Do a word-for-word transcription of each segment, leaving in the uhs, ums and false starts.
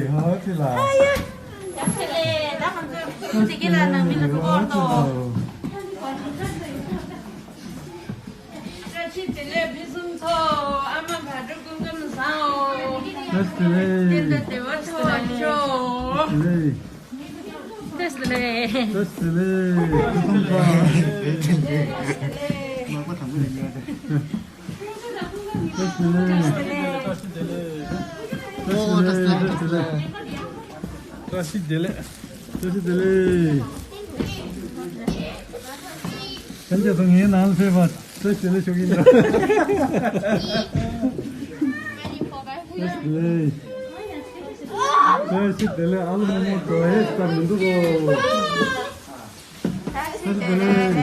ཨ་ཙི་ལ། ཨ་ཡ། ཡ་ཚེ་ལེ། ད་ང་ཚོ་ཁུ་ཁུ་དེ་གི་ལ་ནང་མི་ལ་ཁུ་ཁོར་ཏོ། བཀྲ་ཤིས་བདེ་ལེགས་ཕུན་སུམ་ཚོགས། ཨ་མ་བག་དྲོ་སྐུ་ཁམས་བཟང་། བཀྲ་ཤིས་བདེ་ལེགས། བསྟན་དང་བདེ་བ་འཚོ་བར་ཤོག། བཀྲ་ཤིས་བདེ་ལེགས། བཀྲ་ཤིས་བདེ་ལེགས། བཀྲ་ཤིས་བདེ་ལེགས། ཕུན་སུམ་ཚོགས། བཀྲ་ཤིས་བདེ་ལེགས། བཀྲ་ཤིས་བདེ་ལེགས། བཀྲ་ཤིས་བདེ་ལེགས། བཀྲ་ཤིས་བདེ་ལེགས། བཀྲ་ཤིས་བདེ་ལེགས། བཀྲ་ཤིས་བདེ་ལེགས། བཀྲ་ཤིས་བདེ་ལེགས། ཁྱེད་ཚོ་ངའི་ནང་ཕེབས་པ་བཀྲ་ཤིས་བདེ་ལེགས་ཞུ་གི་ཡིན། བཀྲ་ཤིས་བདེ་ལེགས། བཀྲ་ཤིས་བདེ་ལེགས། ཨ་ལོ་མོ་མོ་འགྲོ་ཧེ་ས་མི་འདུག་གོ། བཀྲ་ཤིས་བདེ་ལེགས།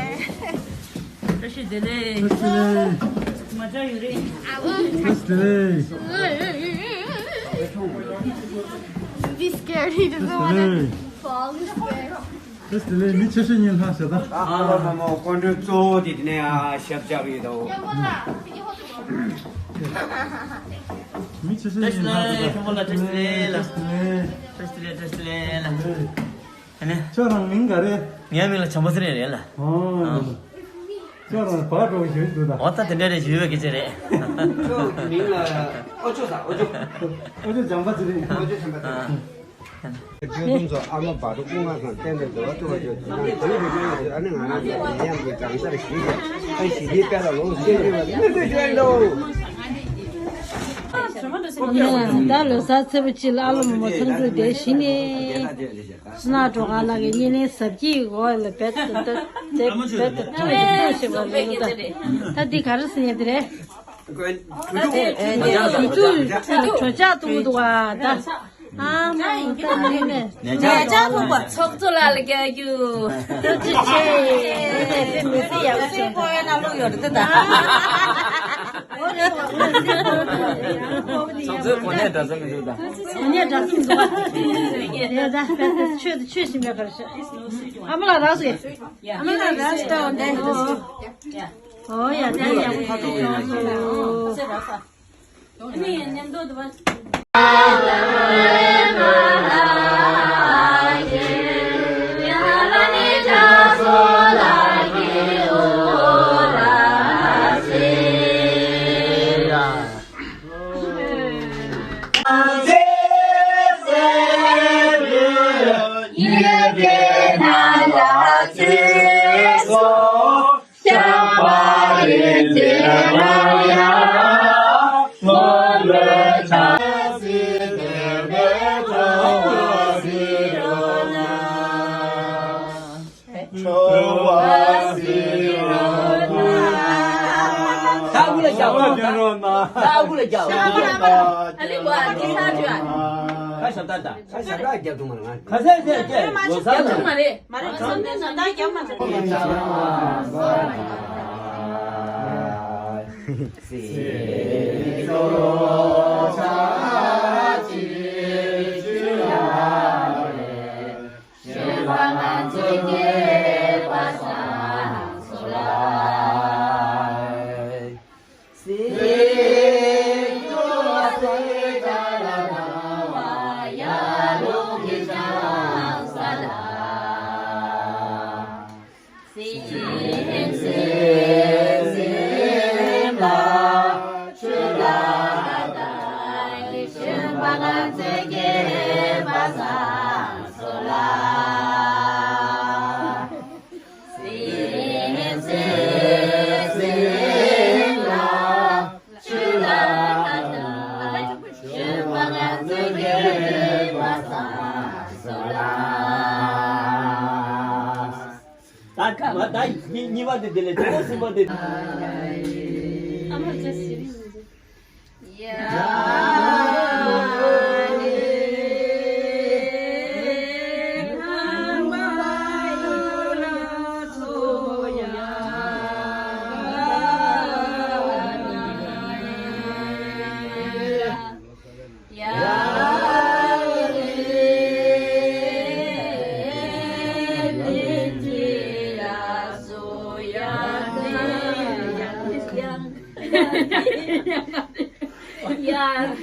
བཀྲ་ཤིས་བདེ་ལེགས། བཀྲ་ཤིས་བདེ་ལེགས། མ་བྱ་ཡོད་རེད། བཀྲ་ཤིས་བདེ་ལེགས། Be scared. He doesn't want to fall. He's scared. བཀྲ་ཤིས་བདེ་ལེགས། མི་ཆེ་ཤོས་གཉིས་ལྷག་ཤག་ད། ཨ་ལོ་མ་མོ་སྐུ་མགྲོན་གཙོ་བོ་དེ་དེ་ནས་ཨ་ཞབས་བཅགས་ཡོད་དོ། མི་ཆེ་ཤོས་གཉིས་ལྷག་ཤག་ད། བཀྲ་ཤིས་བདེ་ལེགས། བཀྲ་ཤིས་བདེ་ལེགས། བཀྲ་ཤིས་བདེ་ལེགས། བཀྲ་ཤིས་བདེ་ལེགས། ཨ་ནི། ཁྱོད་རང་མིང་ག་རེ། ངའི་མིང་ལ་བྱམས་པ་ཚེ་རིང་རེད་ལ། ཨོ། ཨ། ཁྱོད་རང་བག་འགྲོ་བཞིན་འདུག་ད། འོ་ད་དེ་འདྲ་རེད། ཞུས་པའི་སྐད་ཆ་རེད། ཁྱོད་མིང་ལ་ཨོ་ཅོ་ཟེར། ཨོ་ཅོ། ཨོ་ཅོ་བྱམས་པ་ཚེ་རིང་། ཨོ་ཅོ་བྱམས་པ་ཚེ་རིང་། ཁྱོད་ཚོ་ཨ་མ་བག་དྲོ་སྐུ་ངལ་དང་བསྟན་པའི་འདོད་པ་ཐུབ་པ་ཡོད་དུས་ན་དེ་རིང་གི་གནས་ཡོད་དུས་ཨ་ནི་ང་རང་ཚོ་ནད་ཡམས་ཀྱི་གང་སར་ཞི་བྱེད་ཨ་ཞི་བདེའི་དཔལ་ལ་ལོངས་སྤྱོད་འདོད་པ་སྨོན་འདུན་ཞུ་ཡིན་ལོ། ད་ལོ་གསར་ཚེས་པ་གཅིག་ལ་ཨ་ལོ་མོ་མོ་ཚང་འཛུལ་དེ་གཞི་ནས། སུ་ནག་གྲོ་ག་ལག་གི་བརྙན་ལེན་གཟབ་རྒྱས་ཀྱི་འོག་ལ་བེད་ད་ད་ད་བེད་ད་ད་ད་ཞེས་པ་རེད། ད་འདི་ག་རེ་ཟེར་ཡ་དེ་རེད། དུས་དུས་གྲོད་ཆག་གཏོང་གི་འདུག་བ་ད། ཨ་མ་ད་ནི་ནས་ནས་ཆག་ཐུག་པ་ཚོགས་གཙོ་ལགས་ལ་རྒྱག་རྒྱུ། ཐུགས་རྗེ་ཆེ། ནས་ནས་མི་ཚེ་ཡག་པོ་བྱུང་། ཁོ་ཡ་ན་ལུག་ཡོད་རེད་ད། ཚོགས་གཙོའི་གོ་གནས་འདྲ་ས་མི་འདུག་ད། གོ་གནས་འདྲ་ས་མི་འདུག་བ། ཡ་ད་ཆོས་ཆོས་བཞིན་པའི་བར་ཤ། ཨ་མ་ལགས་རག་སོང་ཡ། ཨ་མ་ལགས་རག་སོང་ད། འོ་ཡ་ད་ཡག་པོ་ཐག་ཐུག་བྱུང་སོང་། ཨ་ནི་མཉམ་དུ་འདུག་བ། ད་འུ་ལ་རྒྱག་རོགས་གནང་། ད་འུ་ལ་རྒྱག་རོགས་གནང་། ཨ་ལི་བ་ཨ་ལི་ས་ཅུ་ཨ། ཁ་ཞབས་ད་ད། ཁ་ཞབས་ད་རྒྱབ་ཐུབ་མ་རེད། ང་ཁ་ཟས་ཟས་ཟས་ལོ་ཟ་རྒྱབ་ཐུབ་མ་རེད། མ་རེད། ཚོགས་འདུ་ནང་ད་རྒྱབ་མ་ཐུབ། ད་ག་བ་ད་གཉིས་པ་དེ་དེ་ལས་དེ་གསུམ་པ་དེ། ཡ་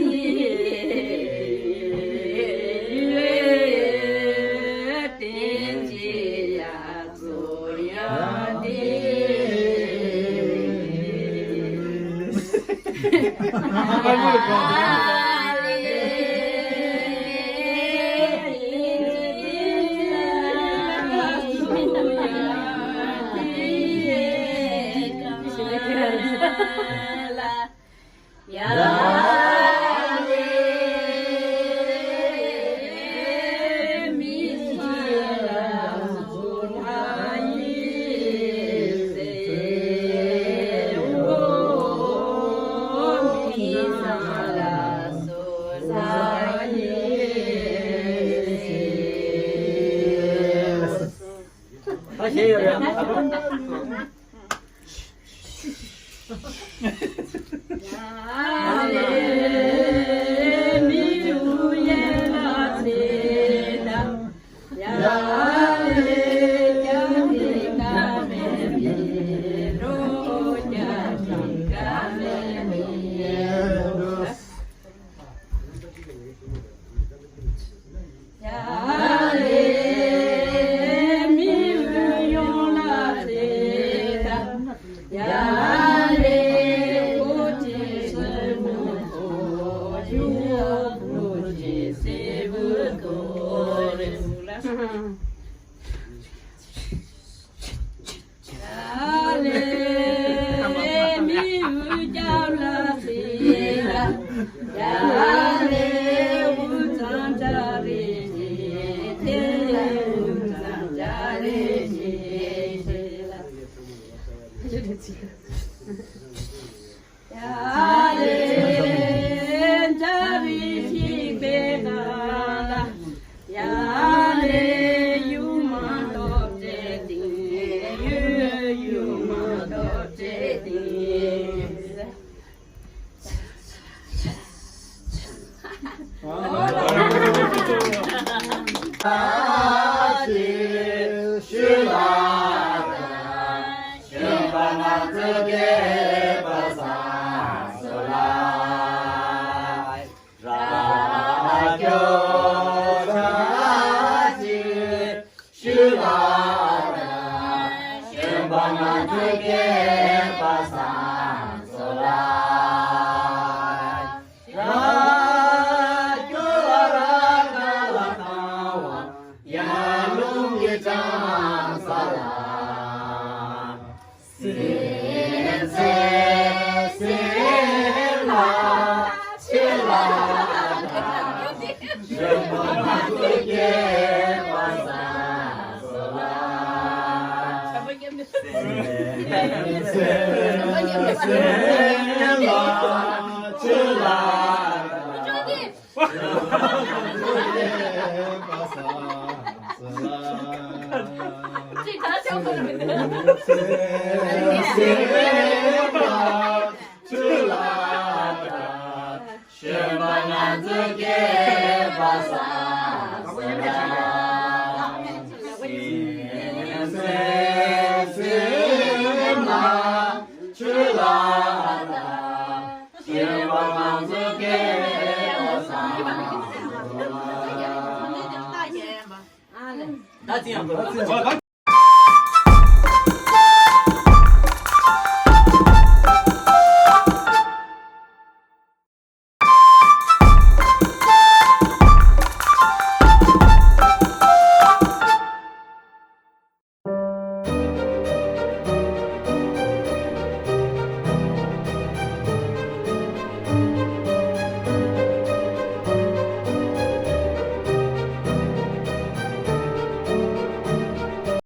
ད་ཅི་ཡང་།